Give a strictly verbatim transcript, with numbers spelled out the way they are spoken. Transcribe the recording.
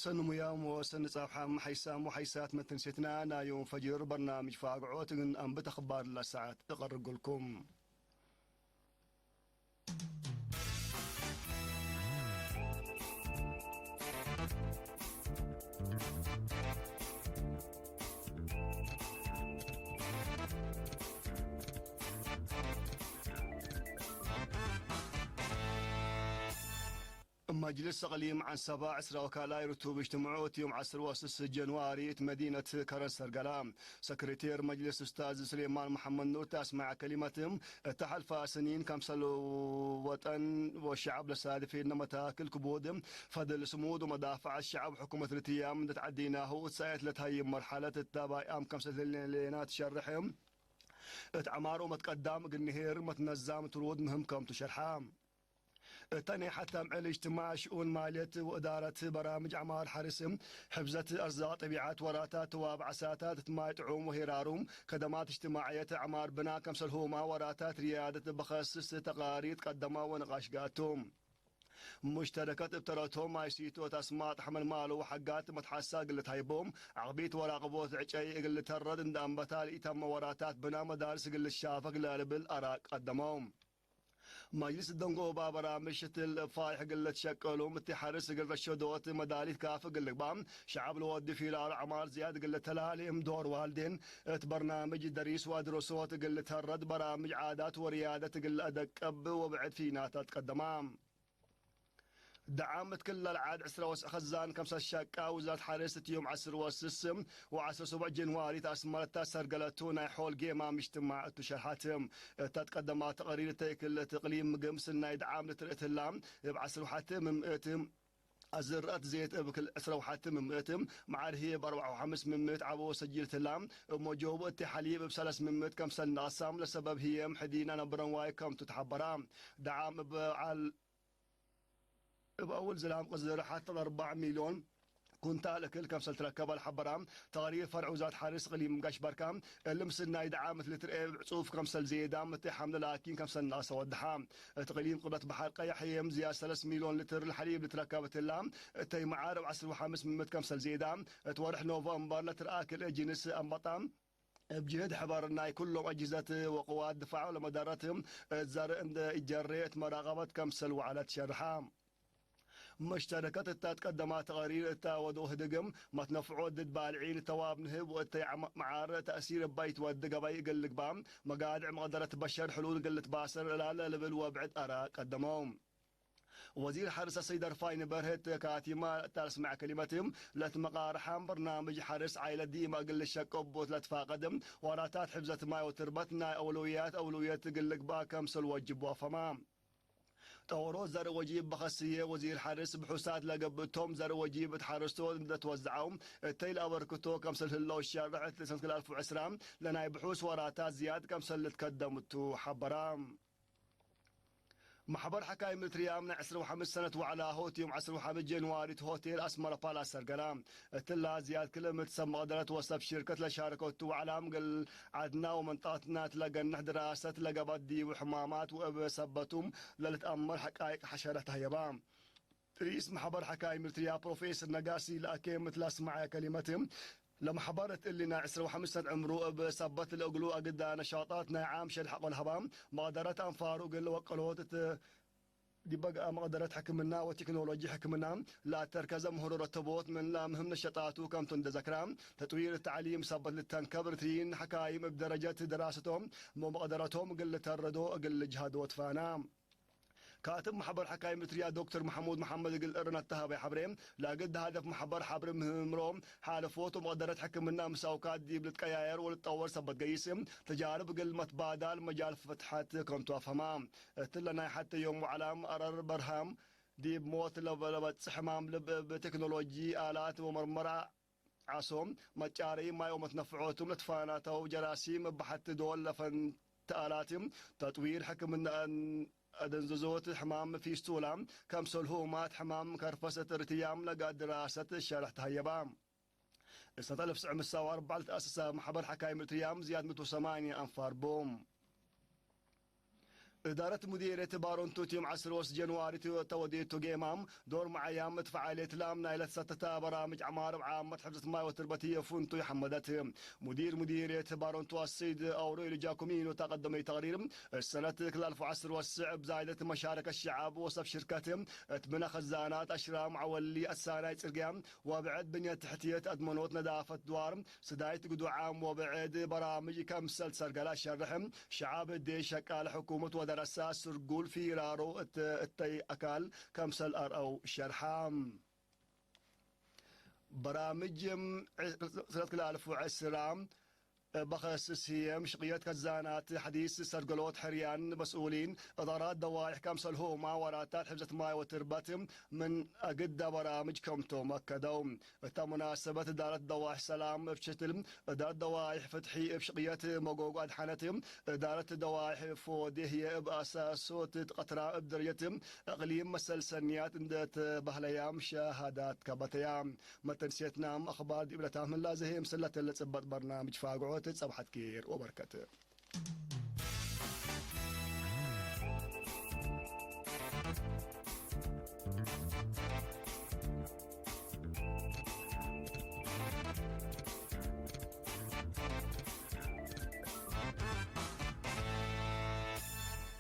ሰኒ ሙያም ወሰኒ ጻብሓም ሐይሳም ወሐይሳት መተንሴትና ናዮም ፈጅር በርናምጅ ፋግዖት እግል አንብት አኽባር ለሰዓት እቀርግልኩም። መጅልስ እቅሊም ዐንሰበ፣ ዕስራ ወካልኣይ ርቱብ እጅትምዑ እት ዮም ዐስር ወስስ ጀንዋሪ እት መዲነት ከረን ሰርገላ። ሰክሬቴር መጅልስ ኡስታዝ ስሌማን መሐመድ ኑር ተ አስመዐ ከሊመት፣ እተ ሐልፈ ስኒን ከምሰል ወጠን ወሸዐብ ለሳድፍ ህሌነ መታክል ክቡድ፣ ፈድል ስሙድ ወመዳፈዐት ሸዐብ ሕኩመት ርትያም እንዴ ተዐዴናሁ፣ እት ሳየት ለትሀይብ መርሐለት እተ ባይአም ከምሰል ህሌና ትሸርሕ፣ እት ዐማር ወመትቀዳም እግል ንሄር መትነዛም ትሩድ ምህም ከምቱ ሸርሐ። እተ ናይ ሐታም ዕል እጅትማዕ ሽኡን ማልየት ወእዳረት በራምጅ ዐማር ሐርስ፣ ሕፍዘት አርዛቅ ጠቢዐት ወራታት ተዋብ ዐሳታት እት ማይ ጥዑም ወሄራሩ፣ ከደማት እጅትማዕየት ዐማር ብና ከምሰልሁማ ወራታት ርያደት በኸስስ ተቃሪር ትቀደማ ወንቃሽ ገአቱ። ሙሽተረከት እብ ተረቶም ማይ ሲቶት አስማጥ ሐመልማሎ ወሐጋት መትሐሳ እግል ልትሀይቦ፣ ዐቅቢት ወራቅቦት ዕጨይ እግል ልተረድ እንደ አንበታ ለኢተመ ወራታት ብና መዳርስ እግል ልትሻፈግ ለልብል አራእ ቀደመው። መጅልስ ደንጎባ በራምጅ ሽትል ፋይሕ እግል ልትሸቀሉም እት ሐርስ እግል ረሸዶት መዳሊት ካፍ እግል ልግባእ፣ ሸዐብ ለወዲ ፊላሉ ዐማር ዝያድ እግል ልተላሌም ዶር ዋልዴን እት በርናምጅ ደሪስ ወአድረሶት እግል ልተረድ በራምጅ ዓዳት ወርያደት እግል ለአደቀብ ወብዕድ ፊናታት ቀደማ። ደዓም እት ክለ ለዓድ ዕስራ ወስዕ ከዛን ከምሰል ሸቃ ውዛረት ሐርስ እት ዮም ዐስር ወስስ ወዐስር ወሰቡዕ ጀንዋሪ ተአስመረተ ሰርገለቱ ናይ ሖል ጌማም እጅትማዕ እቱ ሸርሐት። እተ ትቀደማ ተቅሪር እተ ክል እት እቅሊም ምግም ስናይ ደዓም ልትርእ ትላ፣ እብ ዐስር ወሐት ምምእት አዝርአት ዜት እብ ክል ዕስራ ወሐት ምምእት፣ መዓር ህዬ እብ አርበዕ ወሐምስ ምምእት ዐቦ ሰጅል ትላ፣ እብ መጆቡ እት ሐሊብ እብ ሰለስ ምምእት ከምሰል ነቅሳም ለሰበብ ህዬም ሕዲና ነብረን ዋይ ከምቱ ተሐበራ። ደዓም እብ ዐል እብ አውል ዝላም ቅዝር ሐተ ለአርበዕ ሚልዮን ኩንታል እክል ከምሰል ትረከበ ለሐበራ ተቅሪር ፈርዕ ውዛረት ሐርስ እቅሊም ጋሽ በርካ፣ እሊ ምስናይ ደዓም እት ልትር እብ ዕጹፍ ከምሰል ዜዳም እተ ሐምለ ላኪን ከምሰል ነቅሰ ወደሐ። እት እቅሊም ቅርበት በሐር ቀየሕ ህዬም ዝያድ ሰለስ ሚልዮን ልትር ለሐሊብ ልትረከብ እትላ፣ እተይ መዓር እብ ዐስር ወሐምስ ምምት ከምሰል ዜዳ፣ እት ወርሕ ኖቨምበር ለትርአ ክልኤ ጅንስ አንበጣ፣ እብ ጅህት ሕበር ናይ ኩሎም አጅህዘት ወቅዋት ድፋዕ ለመዳረት እት ዘርእ እንዴ ኢጀሬ እት መራቀበት ከምሰል ወዐለት ሸርሐ። መሽተረከት እተ ትቀደማ ተቅሪር እተ ወዶ ህድግም መትነፍዖ ድድ ባልዒን ተዋብ ንህብ ወእተ መዓር ተእሲር እባይ ትወድ ገበይ እግል ልግባእ መጋድዕ መቅደረት በሸር ሕሉል እግል ልትባሰር እላለ ልብል ወብዕድ አራእ ቀደመው። ወዚር ሐርስ አሰይድ አርፋይን በርሀ እት ካቲማ እተ ለስመዐ ከሊመት፣ ለትመቃርሐም በርናምጅ ሐርስ ዓይለት ዲመ እግል ልሸቀቦት ለትፋቀድ ወራታት ሕፍዘት ማይ ወትርበት ናይ አውለውያት አውለውየት እግል ልግባእ ከምሰል ወጅቡ አፍሀማ። ጠወሮት ዘርእ ወጂብ በኸስየ ወዚር ሐርስ ብሑሳት ለገብእቶም ዘርእ ወጂብ እት ሐረስቶት እንዴ ትወዘዐው እተይ ለአበርክቶ ከምሰል ህለው ሸርሕ እት ሰነት ክል አልፍ ወዕስራ ለናይ ብሑስ ወራታት ዝያድ ከምሰል ልትከደም እቱ ሐበራ። መሕበር ሐካይም ኤሪትርያም ናይ ዕስር ወሐምስ ሰነት ወዐላ ሆት ዮም ዐስር ወሐምስ ጀንዋሪ እት ሆቴል አስመረ ፓላስ ሰርገላ። እትላ ዝያድ ክል ምት ሰብ መቅደረት ወሰብ ሽርከት ለሻረከቱ ወዐላም እግል ዐድና ወመንጠቀትና እት ለገንሕ ድራሰት ለገብአት ዲቡ ሕማማት ወእብ ሰበቱ ለልትአመር ሐቃይቅ ሐሸረ ተህየባ። ርኢስ መሕበር ሐካይም ኤሪትርያ ፕሮፌሰር ነጋሲ ለአኬ ምት ለአስመዐ ከሊመት፣ ለመሕበር እት እሊ ናይ ዕስር ወሐምስ ሰነት ዕምሩ እብ ሰበት ለእግሉ አግዳ ነሻጣት ናይ ዓም ሸል ሐቆ ለሀባ መቅደረት አንፋሩ እግል ወቀሎት እት ዲበ ገአ መቅደረት ሕክምና ወቴክኖሎጂ ሕክምና ለአተርከዘ ምህሮ ረተቦት ምን ለምህም ነሸጣቱ ከምቱ እንዴ ዘክራ፣ ተጥዊር ተዕሊም ሰበት ልተንከብ ኤሪትርዪን ሐካይም እብ ደረጀት ደራሰቶም ወመቅደረቶም እግል ልተረዶ እግል ልጅሀዶ ትፋና። ካትብ መሕበር ሐካይም ኤሪትርያ ዶክተር መሐሙድ መሐመድ እግል እርነ ተሀበይ ሐብሬ፣ ለእግድ ሀደፍ መሕበር ሐብር ምህምሮ ሓለፎት ወመቅደረት ሕክምና ምስ አውካት ዲብ ልትቀያየር ወልትጠወር ሰበት ገይስ፣ ተጃርብ እግል መትባዳል መጃል ፈትሐት ከምቱ አፍሀማ። እትለ ናይ ሐቴ ዮም ወዐላም አረር በርሃም ዲብ ሞት ለበጽሕ ሕማም ልብ እብ ቴክኖሎጂ አላት ወመርመራ ዓሶ፣ መጫረይ ማይ ወመትነፍዖቱም ለትፋናተው ጀራሲም እብ ሐቲ ዶል ለፈንተ አላት፣ ተጥዊር ሕክምና አደንዘዞት ሕማም ፊስቱላ፣ ከምሰልሁ እማት ሕማም ከርፈሰት እርትያም ለጋድ ድራሰት ሸርሕ ተሀየባ። እሰነት አልፍ ወትሰዕ ምእት ወአርበዕ ለተአሰሰ መሕበር ሐካይም እርትያም ዝያድ ምእት ወሰማንየ አንፋር ቦም። እዳረት ሙዲርየት ባሮንቱ እት ዮም ዐስር ወስ ጀንዋሪ ተ ወዴቱ ጌማም ዶር መዓያም እት ፈዓልየት ላም ናይለ ተሰተተ በራምጅ ዐማር እብ ዓመት ሕፍዘት ማይ ወትርበት ህዬ ፍንቱይ ሐመደት። ሙዲር ሙዲርየት ባሮንቱ አሰይድ አውሬልዮ ጃኮሚኖ እተ ቀደመዩ ተቅሪር፣ እሰነት ክላልፎ ዐስር ወስዕ እብ ዛይደት መሻረከት ሸዐብ ወሰብ ሽርከት እት ብነ ከዛናት አሽራም ዐወሊ አሳናይ ጽርግያ ወብዕድ ብንየት ትሕትየት አድመኖት ነዳፈት ድዋር ስዳይት ግዱዓም ወብዕድ በራምጅ ከምሰል ሰርገለ አሸርሕ፣ ሸዐብ እዴ ሸቃል ሕኩመት ወደረሰ ስርጉል ፊራሮ እት እተይ አካል ከምሰል አርአው ሸርሐ። በራምጅ ዕስረት ክልአልፍ ወዕስራ በኸስስ ህዬ፣ ሽቅየት ከዛናት፣ ሐዲስ ሰርገሎት፣ ሕርያን መስኡሊን፣ እዳራት ደዋይሕ ከምሰልሁመ ወራታት ሕፍዘት ማይ ወትርበት ምን አግደ በራምጅ ከምቶም አከደው። እተ ሙናሰበት እዳረት ደዋይሕ ሰላም እብ ሽትል፣ እዳረት ደዋይሕ ፍትሒ እብ ሽቅየት መጎጎ አድሐነት፣ እዳረት ደዋይሕ ፎዴ ህዬ እብ አሳሶት ትቀትራ እብ ደረጀት እቅሊም መሰል ሰንያት እንዴ ተበህለያም ሸሃዳት ከበተያ። መተንስየትናም አኽባር ዲብ ለታምህላ ዘሄ ምስል ለተለጽ ጽበጥ በርናምጅ ፋግዖት ጸብሐት ኬር ወበርከት።